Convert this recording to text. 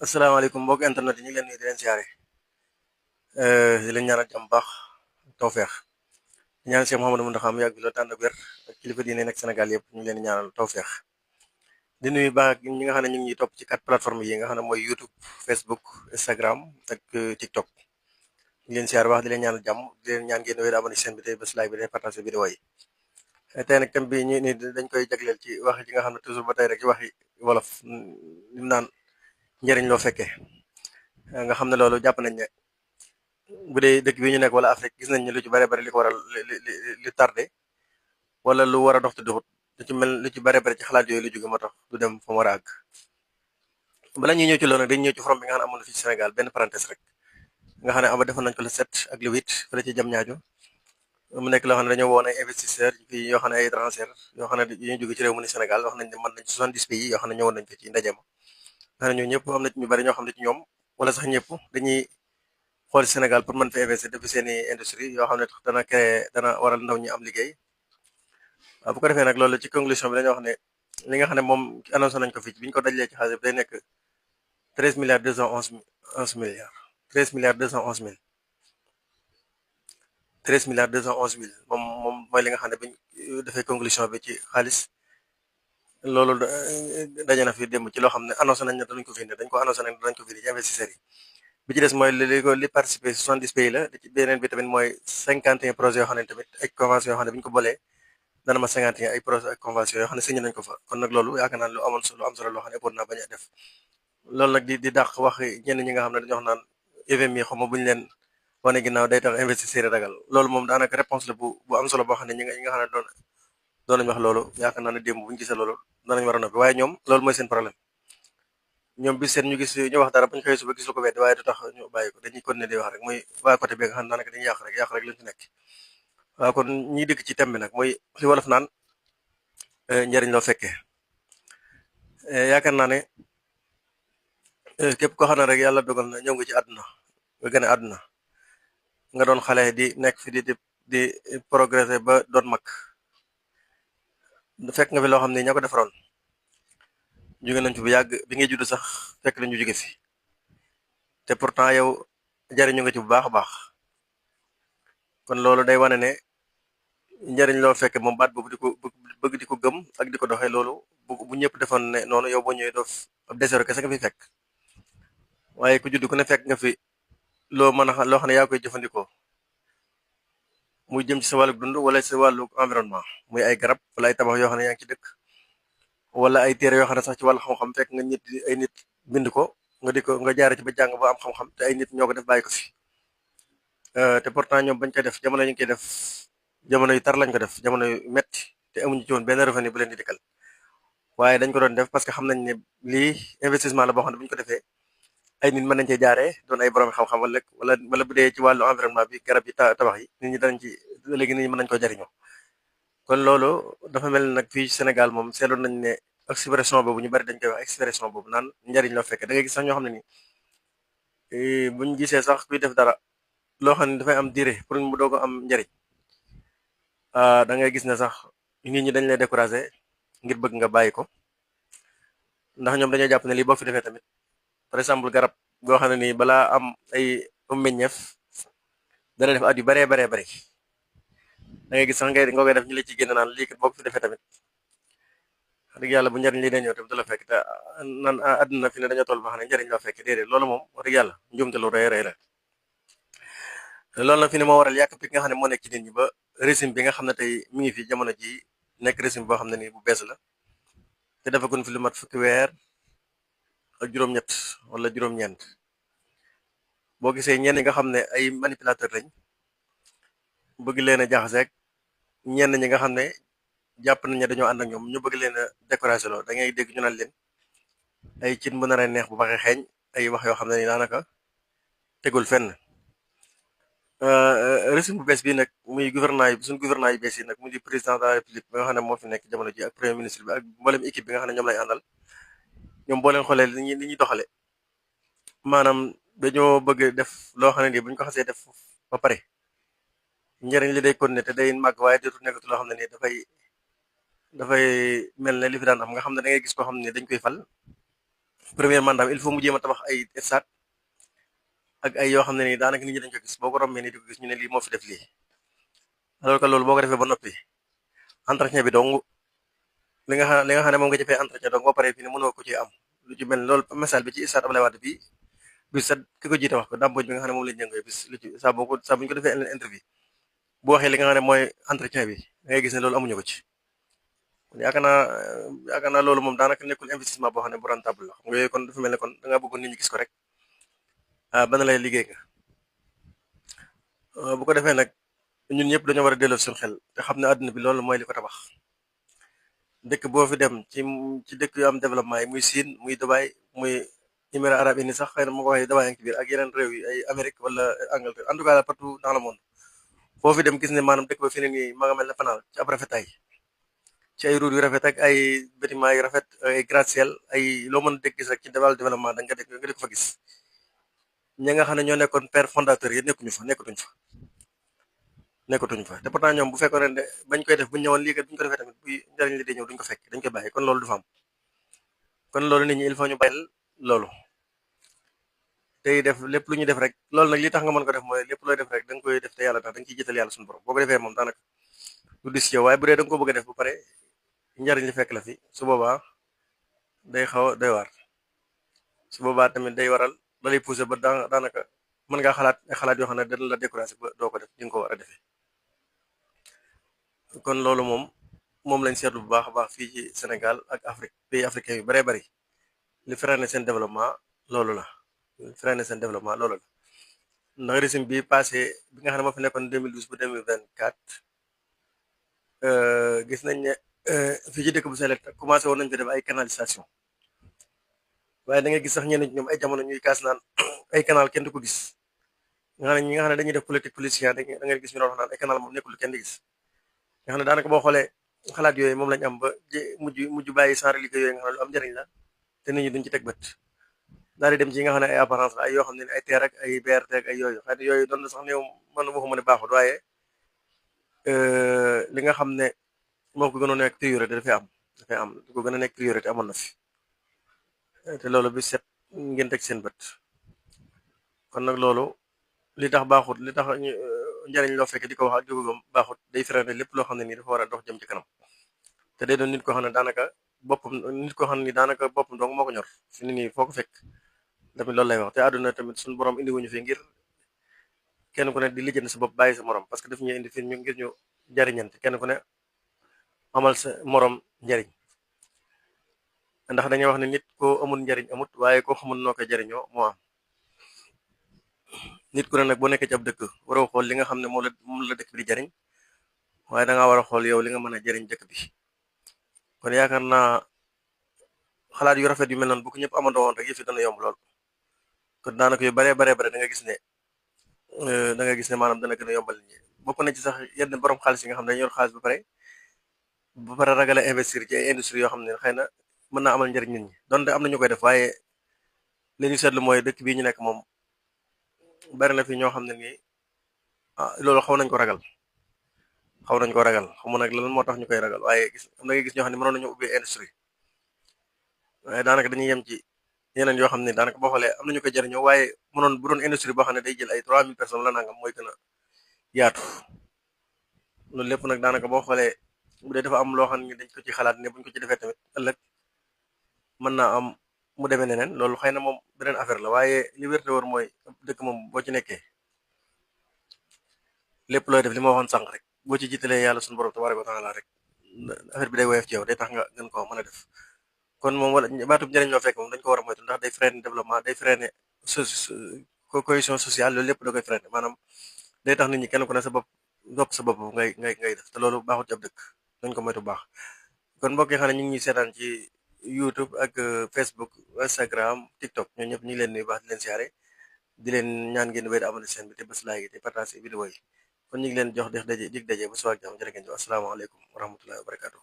asalaamaaleykum mbokk internet yi ñu ngi leen nuyu di leen siyaare di leen ñaanal jàmm baax tawfeex di ñaanal Cheikh Mouhamadou Mountakha mu yàgg fi loolu tànn ak wér ak kilifa diine nekk Sénégal yëpp ñu ngi leen di ñaanal tawfeex di nuyu baax ñi nga xam ne ñu ngi ñuy topp ci 4 plateformes yi nga xam ne mooy YouTube Facebook Instagram ak TikTok ñu ngi leen siyaare baax di leen ñaanal jàmm di leen ñaan ngeen wéy di abonné ci chaîne bi tey bés like bi day partage vidéo yi tey nag thème bi ñu ni dañ koy jagleel ci wax ji nga xam ne toujours ba tey rek ci waxi wolof li mu naan njëriñ loo fekkee nga xam ne loolu jàpp nañ ne bu dee dëkk bi ñu nekk wala Afrique gis nañ ne lu ci bare bari li ko waral li tardé wala lu war a dox te doxut lu ci bare bari ci xalaat yooyu lu jóge moo tax du dem fa mu war a àgg bala ñuy ñëw ci loolu nag dañu ñëw ci forom bi nga xam ne amoon na fii ci Sénégal benn parenthèse rek nga xam ne ama defoon nañ ko le 7 ak le 8 fële ci jam ñaajo mu nekk loo xam ne dañoo woon ay investisseurs fii yoo xam ne ay étrangers yoo xam ne dañuy jóge ci réew mu ni Sénégal wax nañ ne mën nañ 70 pays yoo xam ne ñëwoon nañ ko ci ndaje ma nga xam ne ñoo ñëpp am na ci ñu bari ñoo xam ne ci ñoom wala sax ñëpp dañuy xool Sénégal pour mën fa investir depuis seen i industrie yoo xam ne dana créer dana waral ndaw ñi am liggéey waaw bu ko defee nag loolu ci conclusion bi dañoo wax ne li nga xam ne moom annoncé nañ ko fii bi ñu ko dajalee ci xaalis bi day nekk 13 milliards 211 milliards 13 milliards 211 mille 13 milliards 211 mille moom mooy li nga xam ne biñ defee conclusion bi ci xaalis loolu daje na fi démb ci loo xam ne annoncé nañ ne danañ ko fi indi dañ ko annoncé nañ danañ ko fi indi ci investisseurs yi bi ci des mooy li participé 70 pays la beneen bi tamit mooy 51 projets yoo xam ne tamit ay convention yoo xam ne bi ñu ko boolee dana ma 51 ay projet ak convention yoo xam ne signé nañ ko fa kon nag loolu yaakaar naa lu amoon lu am solo loo xam ne ëppoon naa bañ a def loolu nag di dàq wax ñenn ñi nga xam ne dañoo wax naan FMI xaw ma bu ñu leen wane ginnaaw day tax investisseurs yi ragal loolu moom daanaka réponse la bu am solo boo xam ne ñi nga xam ne doon nañ wax loolu yaakaar naa ne démb bu ñu gisee loolu danañ war a noppi waaye ñoom loolu mooy seen problème ñoom bi seen ñu gis ñu wax dara bu ñu xëyee suba gis lu ko weddi waaye du tax ñu bàyyi ko dañuy continuer di wax rek muy waa côté bi nga xam ne daanaka dañuy yàq rek lañ fi nekk waaw kon ñiy dëkk ci thème bi nag mooy li wolof naan njëriñ loo fekkee yaakaar naa ne képp koo xam ne rek yàlla dogal na ñëw nga ci àdduna nga gën a àdduna nga doon xale di nekk fi di progresser ba doon mag fekk nga fi loo xam ne ña ko defaroon jóge nañ fi bu yàgg bi ngay judd sax fekk nañu jóge fi te pourtant yow jariñu nga ci bu baax a baax kon loolu day wane ne njariñ loo fekke moom baat boobu di ko bëgg di ko gëm ak di ko doxee loolu bu ñëpp defoon ne noonu yow boo ñëwee doo ab désero kese nga fi fekk waaye ku judd ku ne fekk nga fi loo mën a loo xam ne yaa koy jëfandikoo muy jëm ci sa wàllu dund wala sa wàllu environnement muy ay garab wala ay tabax yoo xam ne yaa ngi ci dëkk wala ay téere yoo xam ne sax ci wàllu xam-xam fekk nga ay nit bind ko nga jaare ci ba jàng ba am xam-xam te ay nit ñoo ko def bàyyi ko fi te pourtant ñoom bañ koy def jamono ñu ngi koy def jamono yu tar lañ ko def jamono yu metti te amuñu ci woon benn revenu bu leen di dikkal waaye dañ ko doon def parce que xam nañ ne lii investissement la boo xam ne bu ñu ko defee ay nit mën nañ cee jaaree doon ay borom xam-xam wala bu dee ci wàllu environnement bi garab yi tabax yi nit ñi danañ ci léegi nit ñi mën nañ ko jariñoo kon loolu dafa mel nag fii Sénégal moom seetlu nañ ne expression boobu ñu bari dañ koy wax expression boobu naan njariñ loo fekkee da ngay gis sax ñoo xam ne ni buñ gisee sax kuy def dara loo xam ne dafay am durée pour mu doog a am njariñ da ngay gis ne sax nit ñi dañ lay découragé ngir bëgg nga bàyyi ko ndax ñoom dañoo jàpp ne lii boo fi defee tamit par exemple garab goo xam ne nii balaa am ay meññeef dana def at yu baree baree bari da ngay gis sax nga koy def ñu la ci génn naan lii kat boo ko fi defee tamit wax dëgg yàlla bu njariñ lii day ñëw tamit du la fekk te nan àdduna fi ne dañoo toll ba xam ne njariñ loo fekk déedéet loolu moom wax dëgg yàlla njuumte lu rëy rëy la loolu nag fi ne moo waral yàq bi nga xam ne moo nekk ci nit ñi ba régime bi nga xam ne tey mi ngi fi jamono ji nekk régime boo xam ne nii bu bees la te dafa gun fi lu mat fukki weer ak juróom-ñett wala juróom-ñeent boo gisee ñenn nga xam ne ay manipulateur lañ bëgg leen a jaxaseeg ñenn ñi nga xam ne jàpp nañ ne dañoo ànd ak ñoom ñu bëgg leen a découragé loo da ngay dégg ñu naan leen ay cin bu nar a neex bu baxee xeeñ ay wax yoo xam ne ni daanaka tegul fenn régime bu bees bi nag muy gouvernement yi suñu gouvernement yi bees yi nag mu di président de la république bi nga xam ne moo fi nekk jamono ji ak premier ministre bi ak mboolem équipe bi nga xam ne ñoom lay àndal ñoom boo leen xoolee li ñuy doxale maanaam dañoo bëgg def loo xam ne nii bu ñu ko xasee def ba pare njëriñ li day continuer te day màgg waaye dootul nekkatu loo xam ne nii dafay mel ne li fi daan am nga xam ne da ngay gis koo xam ne dañ koy fal premier mandat il faut mu jéem a tabax ay stade ak ay yoo xam ne nii daanaka nit ñi dañ ko gis boo ko rombee nii di ko gis ñu ne lii moo fi def lii alors que loolu boo ko defee ba noppi entretien bi dong li nga xam ne moom nga jëfee entretien dong boo paree fii ne mënoo ko ci am lu ci mel ni loolu message bi ci stade Abdoulaye Wade bi bis sa ki ko jiite wax ko dàmpooj bi nga xam ne moom lañ jëngoy bis lu ci saa bu ñu ko defee interview bu waxee li nga xam ne mooy entretien bi da ngay gis ne loolu amuñu ko ci kon yaakaar naa loolu moom daanaka nekkul investissement boo xam ne bu rentable la xam nga yooyu kon dafa mel ne kon da ngaa bëggoon nit ñi gis ko rek ba na lay liggéey nga bu ko defee nag ñun ñëpp dañoo war a delloo suñu xel te xam ne àdduna bi loolu mooy li ko tabax dëkk boo fi dem ci dëkk yu am développement yi muy Siin muy Dubaï muy Émirats arabes unis sax xëy na moo ko waxee Dubaï ak biir ak yeneen réew yi ay Amérique wala Angleterre en tout cas partout dans le monde foo fi dem gis ne maanaam dëkk ba fi ne nii ma nga mel ne fanaal ci ab rafetaay ci ay routes yu rafet ak ay bâtiments yu rafet ay gratte-ciel ay loo mën a dégg gis rek ci développement da nga dégg fa gis ñi nga xam ne ñoo nekkoon père fondateur yi nekkatuñ fa te pourtant ñoom bu fekkoon ne bañ koy def buñ ñëwoon lii kat buñ ko defee tamit buy njëriñ li di ñëw duñ ko fekk dañ koy bàyyi kon loolu du fa am kon loolu nit ñi il faut ñu bàyyil loolu tey def lépp lu ñuy def rek loolu nag li tax nga mën ko def mooy lépp looy def rek da nga koy def te yàlla tax da nga ciy jiital yàlla suñu borom boo ko defee moom daanaka du dis yow waaye bu dee da nga ko bëgg a def bu pare njariñ li fekk la fi su boobaa day xaw a doy waar su boobaa tamit day waral da lay pousser ba daanaka mën ngaa xalaat ay xalaat yoo xam ne dana la décourager ba doo ko def di nga ko war a defee kon loolu moom lañ seetlu bu baax a baax fii ci Sénégal ak Afrique pays africain yu baree bari li freiné seen développement loolu la li freiné seen développement loolu la ndax régime bi passé bi nga xam ne moo fi nekkoon 2012 ba 2024 gis nañ ne fii ci dëkk bu Sélé commencé woon nañ fi def ay canalisation waaye da ngay gis sax ñenn ñoom ay jamono ñuy kaas naan ay canal kenn du ko gis nga xam ne ñi nga xam ne dañuy def politique politicien da ngay gis ñu doon wax naan ay canal moom nekkul kenn di gis nga xam ne daanaka boo xoolee xalaat yooyu moom lañ am ba mujj bàyyi sans reliqué yooyu nga xam ne lu am njëriñ la te nit ñi duñ ci teg bët daal di dem ci yi nga xam ne ay apparence la ay yoo xam ne ay TER ak ay BRT ak ay yooyu xëy na yooyu doon na sax néew man waxuma ne baaxul waaye li nga xam ne moo ko gënoon nekk priorité dafay am lu ko gën a nekk priorité amoon na fi te loolu bi set ngeen teg seen bët kon nag loolu li tax baaxut li tax njëriñ loo fekk di ko wax ak di ko gëm baaxut day freiné lépp loo xam ne nii dafa war a dox jëm ci kanam te day doon nit koo xam ne daanaka boppam dong moo ko ñor fi ni nii foo ko fekk tamit loolu lay wax te àdduna tamit suñu borom indi wuñu fi ngir kenn ku ne di lijjanti sa bopp bàyyi sa morom parce que daf ñu indi fi ñu ngir ñu jariñante kenn ku ne amal sa morom njariñ ndax dañuy wax ne nit koo amul njariñ amut waaye koo xamul noo koy jariñoo moo am nit ku ne nag boo nekkee ci ab dëkk waroo xool li nga xam ne moom la dëkk bi di jariñ waaye dangaa war a xool yow li nga mën a jariñ dëkk bi kon yaakaar naa xalaat yu rafet yu mel noonu bu ko ñëpp amandoo woon rek yëf yi dana yomb lool kon daanaka yu bare da nga gis ne maanaam dana gën a yombal nit ñi bokk na ci sax yenn borom xaalis yi nga xam ne dañu yor xaalis ba pare ragal a investir ci ay industrie yoo xam ne xëy na mën naa amal njariñ nit ñi donte am na ñu koy def waaye li ñu seetlu mooy dëkk bii ñu nekk moom bari na fi ñoo xam ne nii loolu xaw nañ ko ragal xamu nag lan moo tax ñu koy ragal waaye am na nga gis ñoo xam ne mënoon nañu ubbi industrie waaye daanaka dañuy yem ci yeneen yoo xam ne daanaka boo xoolee am nañu koy jariñoo waaye bu doon industrie boo xam ne day jël ay 3000 personnes la nangam mooy gën a yaatu loolu lépp nag daanaka boo xoolee bu dee dafa am loo xam ne dañ ko ci xalaat ne buñ ko ci defee tamit ëllëg mën naa am mu demee neneen loolu xëy na moom beneen affaire la waaye li wér te wóor mooy dëkk moom boo ci nekkee lépp looy def li ma waxoon sànq rek boo ci jiitalee yàlla suñu borom tabaaraka wa taala rek affaire bi day woyof ci yow day tax nga gën koo mën a def kon moom wala baatub njëriñ loo fekk moom dañ ko war a moytu ndax day freiner développement day freiner cohésion sociale loolu lépp da koy freiner maanaam day tax nit ñi kenn ku ne sa bopp ngay def te loolu baaxul ci ab dëkk dañ ko moytu baax kon mbokk yi xam ne ñu ngi ñuy seetaan ci YouTube ak Facebook Instagram TikTok ñoo ñëpp ñu ngi leen nuyu baax di leen siyaare di leen ñaan ngeen wéy di abonné seen bi te bés like te partage vidéo yi kon ñu ngi leen jox dig daje ba suba ak jàmm jërë ngeen jëf asalaamaaleykum wa rahmatullahi wa barakatuh